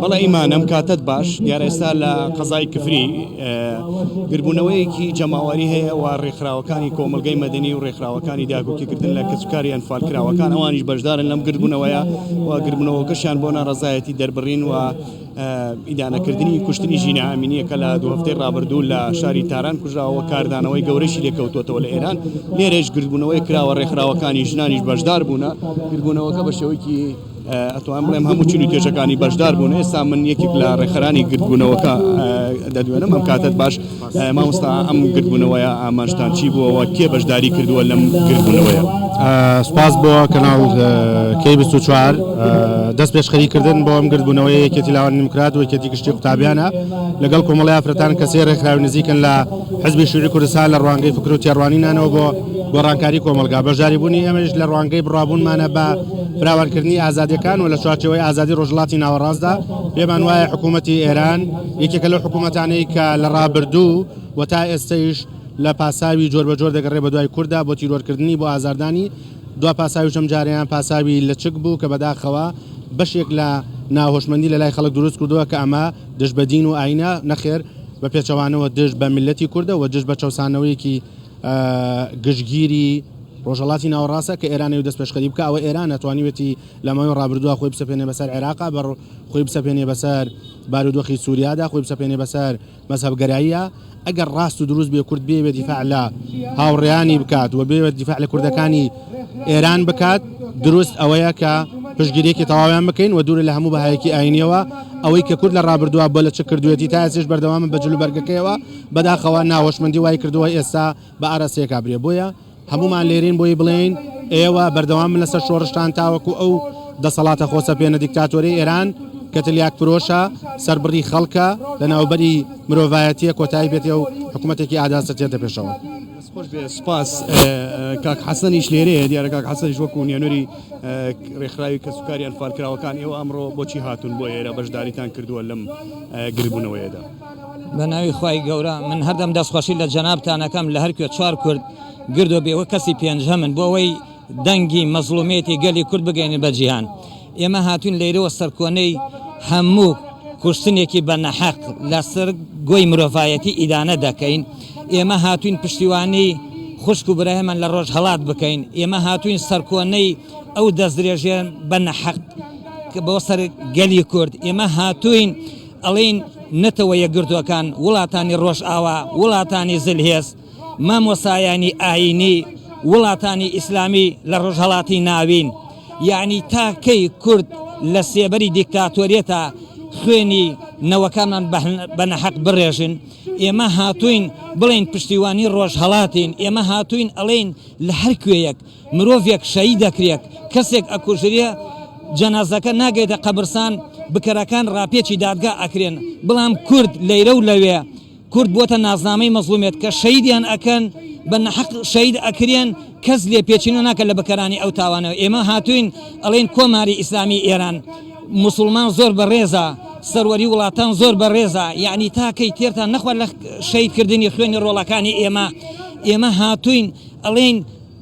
بەڵێ ئیمان ئەم کاتەت باش. دیارە ئێستا لە قەزای کفری گربوونەوەیەکی جەماوەری هەیە و ڕێکخراوەکانی کۆمەڵگەی مەدەنی و ڕێکخراوەکانی داکۆکیکردن لە کەسوکاری ئەنفالکراوەکان ئەوانیش بەشدارن لەم گردبوونەوەیە و گربوونەوەکەشیان بۆ ناڕەزایەتی دەربڕین و ئیدانەکردنی کوشتنی ژینا ئەمینیە کە لە دوو هەفتەی ڕابردوو لە شاری تاران کوژراوە کاردانەوەی گەورەشی لێکەوتووەتەوە لە ئێران لێرەش گردبوونەوەی کراوە ڕێکخراوەکانی ژنانیش بەشدار بوونە گردبوونەوەکە بە شێوەیەکی ئەتوانم بڵێم هەموو چین و توێژەکانی بەشدار بوون ئێستا من یەکێک لە ڕێکخەرانی گردبوونەوەکە دەدوێنم ئەم کاتت باش مامۆستا ئەم گردبوونەوەیە ئامانجتان چی بووەوە کێ بەشداری کردووە لەم گردبوونەوەیە؟ سوپاس بۆ کەناڵ کەی 24 دەست پێشخەری کردن بۆ ئەم گردبوونەوەی یەکێتی لاوانی دیموکرات و یەکێتی گشتی قوتابیانە لەگەڵ کۆمەڵی ئافرەتان کە سێ ڕێکخراوی نزیکن لە حزبی شیوعی کوردستان لە ڕوانگەی فکر و تێڕوانینانەوە بۆ گۆڕانکاری کۆمەڵگا بەشداری بوونی ئێمەش لە ڕوانگەی بڕوابوونمانە بە فراوانکردنی ئازادیەکان و لە چوارچێوەی ئازادی ڕۆژهەڵاتی ناوەڕاستدا پێمان وایە حکوومەتی ئێران یەکێکە لەو حکوومەتانەی کە لە ڕابردوو و تا ئێستەیش لە پاساوی جۆربەجۆر دەگەڕێ بەدوای کورددا بۆ تیرۆرکردنی بۆ ئازاردانی دوا پاساویش ئەم جارەیان پاساوی لەچک بوو کە بەداخەوە بەشێک لە ناهۆشمەندی لەلای خەڵک دروست کردووە کە ئەمە دژ بە دین و ئاینە نەخێر بە پێچەوانەوە دژ بە میللەتی کوردە و دژ بە چەوسانەوەیەکی گشتگیری ڕۆژهەڵاتی ناوەڕاستە کە ئێران ئەوی دەستپێشخەری بکا ئەوە ئێرانە توانیوێتی لە ماوەی ڕابردووە خۆی بسەپێنێ بەسەر عێراقا بە خۆی بسەپێنێ بەسەر بارودۆخی سووریادا خۆی بسەپێنێ بەسەر مەزهەبگەراییە ئەگەر ڕاست و دروست بێ کورد بێوێت دیفاع لە هاوڕێیانی بکات و بێوێت دیفاع لە کوردەکانی ئێران بکات دروست ئەوەیە کە پشتگیریەکی تەواویان بکەین و دوورە لە هەموو بەهایەکی ئاینیەوە ئەوەی کە کورد لە ڕابردووە بۆ لە چ کردوێتی تا ئێستاش بەردەوامە بە جلوبەرگەکەیەوە بەداخەوە ناهۆشمەندی وای کردووە ئێستا بە ئاراستەیەکا برێ بۆیە هەموومان لێرین بۆی بڵێین ئێوە بەردەوام بن لەسەر شۆڕشتان تاوەکو ئەو دەسەڵاتە خۆسەپێنە دیکتاتۆرەی ئێران کە تلیاک فرۆشە سەربڕی خەڵکە لەناوبەری مرۆڤایەتیە کۆتایی بێتێ و حکوومەتێکی ئاداستە تێتە پێشەوە. خۆش بێ سپاس کاک حەسەنیش لێرەیە دیارە کاک حەسەنیش وەکو نوێنەری ڕێکخراوی کەسوکاری ئەنفالکراوەکان ئێوە ئەمڕۆ بۆچی هاتوون بۆ ئێرە بەشداریتان کردووە لەم گردبوونەوەیەدا؟ بە ناوی خوای گەورە من هەردەم دەستخۆشی لە جەنابتان ئەکەم لە هەرکوێ چوار کورد گردۆ بێ وەک کەسی پێنجهەمن بۆ ئەوەی دەنگی مەزڵومیەتی گەلی کورد بگەینن بە جیهان ئێمە هاتوین لەیرەوە سەرکۆنەی هەموو کوشتنێکی بە نەحەق لەسەر گۆی مرۆڤایەتی ئیدانە دەکەین ئێمە هاتوین پشتیوانی خوشک و برایمان لە ڕۆژهەڵات بکەین ئێمە هاتوین سەرکۆنەی ئەو دەستدرێژیە بە نەحەق بۆ سەر گەلی کورد ئێمە هاتوین ئەڵێین نەتەوە یەکگرتووەکان، وڵاتانی ڕۆژئاوا، وڵاتانی زلهێز، مامۆستایانی ئایینی، وڵاتانی ئیسلامی لە ڕۆژهەڵاتی ناوین، یەعنی تا کەی کورد لە سێبەری دیکتاتۆریەتا خوێنی نەوەکانمان بە نەحەق بڕێژن؟ ئێمە هاتووین بڵێین پشتیوانی ڕۆژهەڵاتین، ئێمە هاتووین ئەڵێین لە هەر کوێیەک مرۆڤێک شەهید دەکرێک، کەسێک ئەکوژرێ، جەنازەکە ناگەێتە قەبرسان، بکەرەکان ڕاپێچی دادگا ئەکرێن، بڵام کورد لەیرە و لەوێ، کورد بۆتە نازنامەی مەزڵومێت کە شەهیدیان ئەکەن، بە نەحەق شەهید ئەکرێن، کەس لێپێچینەوە ناکات لە بکەرانی ئەو تاوانەوە، ئێمە هاتووین ئەڵێین کۆماری ئیسلامی ئێران موسوڵمان زۆر بەڕێزە، سەروەری وڵاتان زۆر بەڕێزە، یەعنی تا کەی تێرتان نەخوارد لە شەهید کردنی خوێنی ڕۆڵەکانی ئێمە، ئێمە هاتووین ئەڵێین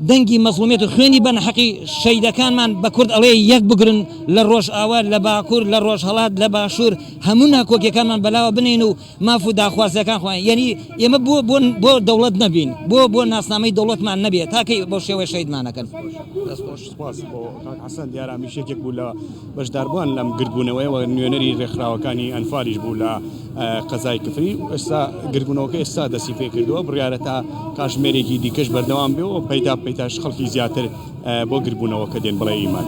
دەنگی مەزڵومیەت و خوێنی بە نەحەقی شەیدەکانمان بە کورد ئەڵێ یەک بگرن لە ڕۆژئاوا لە باکور لە ڕۆژهەڵات لە باشور هەموو ناکۆکیەکانمان بەلاوە بنێین و ماف و داخوازیەکان خۆیان یەنی ئێمە بۆ بۆ بۆ دەوڵەت نەبین بۆ بۆ ناسنامەی دەوڵەتمان نەبێ تاکەی بەو شێوەیە شەهیدمان ئەکەن. دەست خۆش سپاس بۆ کاک حەسەن دیارە ئەمیش یەکێک بوو لە بەشداربووان لەم گردبوونەوەیە و نوێنەری ڕێکخراوەکانی ئەنفالیش بوو لە قەزای کفری و ئێستا گردبوونەوەکە ئێستا دەستی پێکردووە بڕیارە تا کاژمێرێکی دیکەش بەردەوام بێ و پەیتا پەیتاش خەڵکی زیاتر بۆ گردبوونەوەکە دێن بڵێ ئیمان.